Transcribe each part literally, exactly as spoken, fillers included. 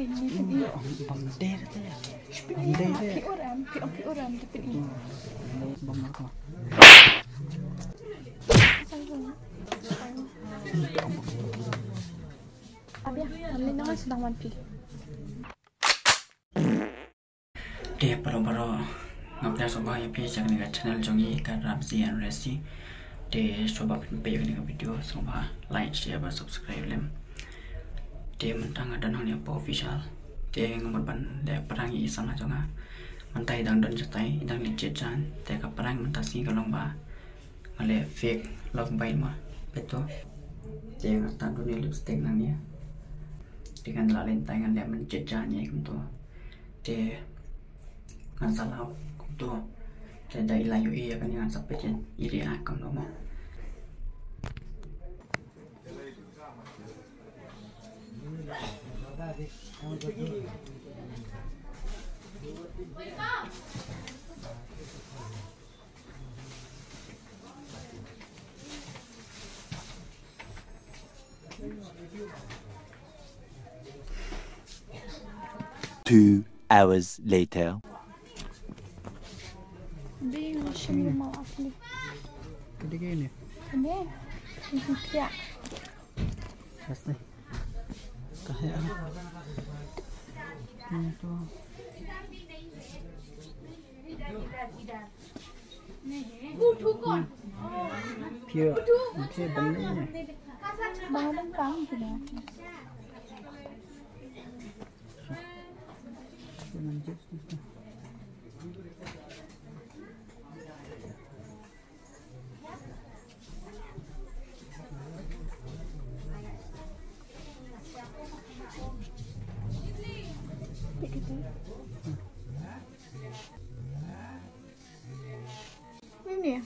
Bam der te. Bam der te. Bam der te. Te para para ngap da soba ya pi chak ni ka channel jong i ka Ramsey and Resi. Te soba pin pe ni ka video soba like, share ba subscribe lem. Te mentang ada nang ni apa official. Te ngamut ban de perang i sama jonga. Mentai dang don jatai dang licit jan. Te ka perang mentasi ka long ba Ngan leh fake love bite ma. Peit to. Te ngan tap dune lipstick nangne. Te ngan la lyntai ngan leh mynjat ja ne kumto. Te ngan sa lap kumto. Te da i la ïohi ïa kane ngan sa peit ïa i react kumno mo. Two hours later. Ding, sini mau asli. Kedai ni. Ini. Ini dia. Pasti. Kahya. Ini tu. Pia, pia bang ni. Bang bang kang tu dah. Ini.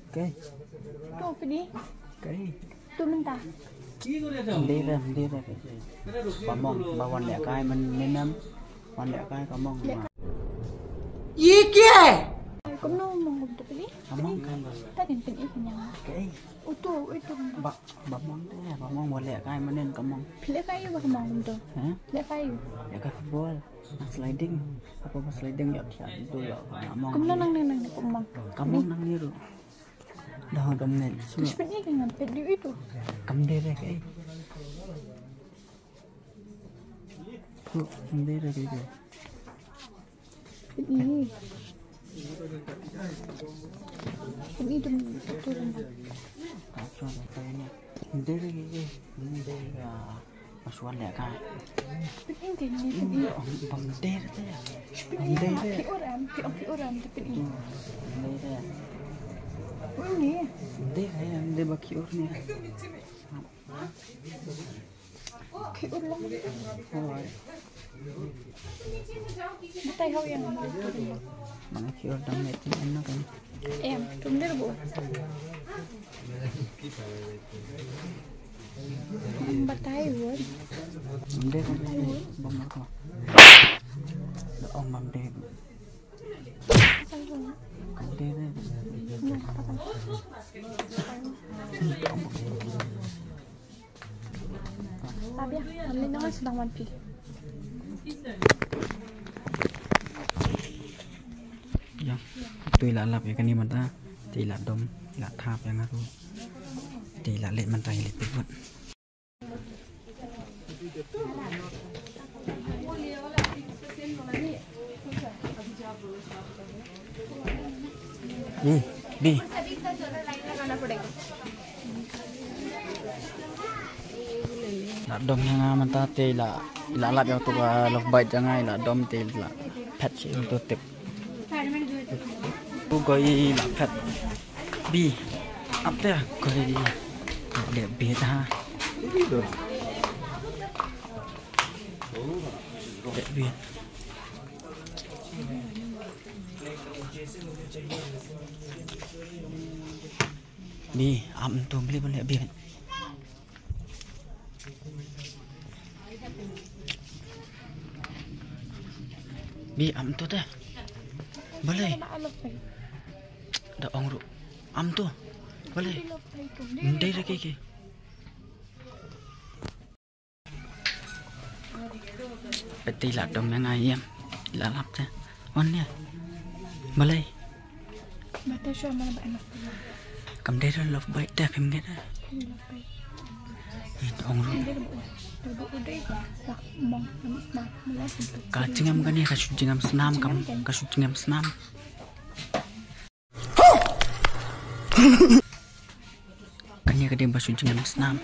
Okay. Tu pini. Okay. Tu mynta. Mdei re, mdei re. Ba mong, ba wan lehkai mynnin em. Wan lehkai ka mong. Ye kya? Kumno mong kumto pini? Ka mong kan ba. Ta din pini pini. Okay. Utu, utu. Ba, ba mong de, ba mong ba lehkai mynnin ka mong. Phi lehkai ïa ba ka mong kumto. Ha? Lehkai ïa. Ïa ka football. Sliding. Apa ba sliding ïa, ïa, itu ïa, ka mong. Kumno nangne, nangne, kumno? Ka mong nangne ruh. Dah dom ne. Terus pet ni kan pet di itu. Kam dere ke. Tu, kam dere ke. Ini. Ini tu, tu. Kam dere ke. Ini dere. Masuk lehkai. Pynïeng te, pynïeng. Bam der te. Pynïeng. Bam der te. Ki orang, ki orang, ki orang te pynïeng. Bam der te. Pynïeng. Bam der te, bam der ba ki orang ni. Ki orang. Oi. Matai hau yang mana? Mana ki orang ni tu mana kan? Em, tum der bu. Batai won. Mde ko. Bam ko. Ong mam de. Mde de. Abia, amne nang sedang wan pi. Ïa, tu i la lap ïa kane mynta, te i la dom, i la thap ïa nga ruh. Te i la leit mynta i leit pyrkhat. Bi, bi. La dom ïa nga mynta te la, la lap ïa uto ka love bite jong nga, la dom te la phet shi uto tip. Tu ko i la phet. Bi, ap te ko i le bi ta. Le bi. Bi, am tu beli beli bi. Bi, am tu te. Beli. Da ong ruh. Am tu. Beli. Ndai re ke ke. Peit te la dom ïa nga ïem. La lap te. Wan ïa. Balei? Kam dei re love bite te phim ngeit. Ong ruh. Ka jingem kane ka shu jingem snam kam ka shu jingem snam. Kane ka dei ba shu jingem snam.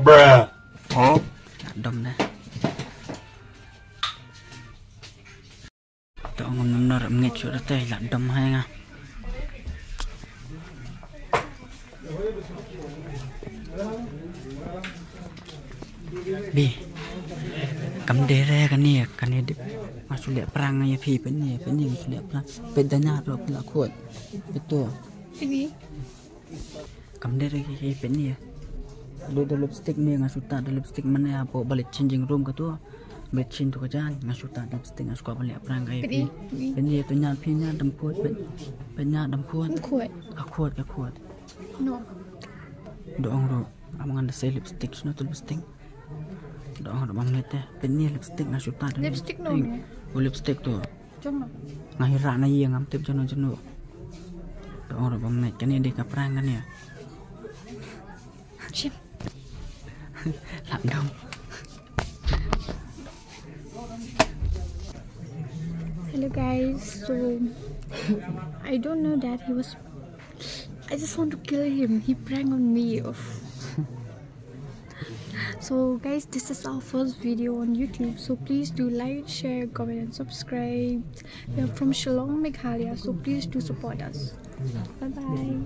Bruh. Huh? Dom ne. To ngam nam nor ngeit shu rate la dom hai nga. Bi. Kam dei re kane kane dei. Nga shu leh prank ïa phi pynne pynne nga shu leh prank. Peit da nya to phi la khot. Peit to. Kam dei re ki peit ne. Lut da lipstick ne nga shu tah da lipstick mane hapoh ba leit changing room ka tu. Ba leit change tu ka jan nga shu tah da lipstick nga shu kwah ban leh prank ka ïa phi. Peit ne to nya phi nya dam khot peit. Peit nya dam khot. Khot. Ka khot ka khot. No. Da ong ruh am ngan da sei lipstick sno tu lipstick. Da ong ruh bam ngeit te. Peit ne lipstick nga shu tah da lipstick. No. O lipstick tu. Nga hi rah na ïa ngam tip jano jano. To ong ruh bam ngeit kane dei ka prank kane. Shim. Lap dom. Hello guys, so I don't know that he was I just want to kill him. He prank on me. So guys, this is our first video on YouTube, so please do like, share, comment and subscribe. We are from Shillong, Meghalaya, so please do support us. Bye bye.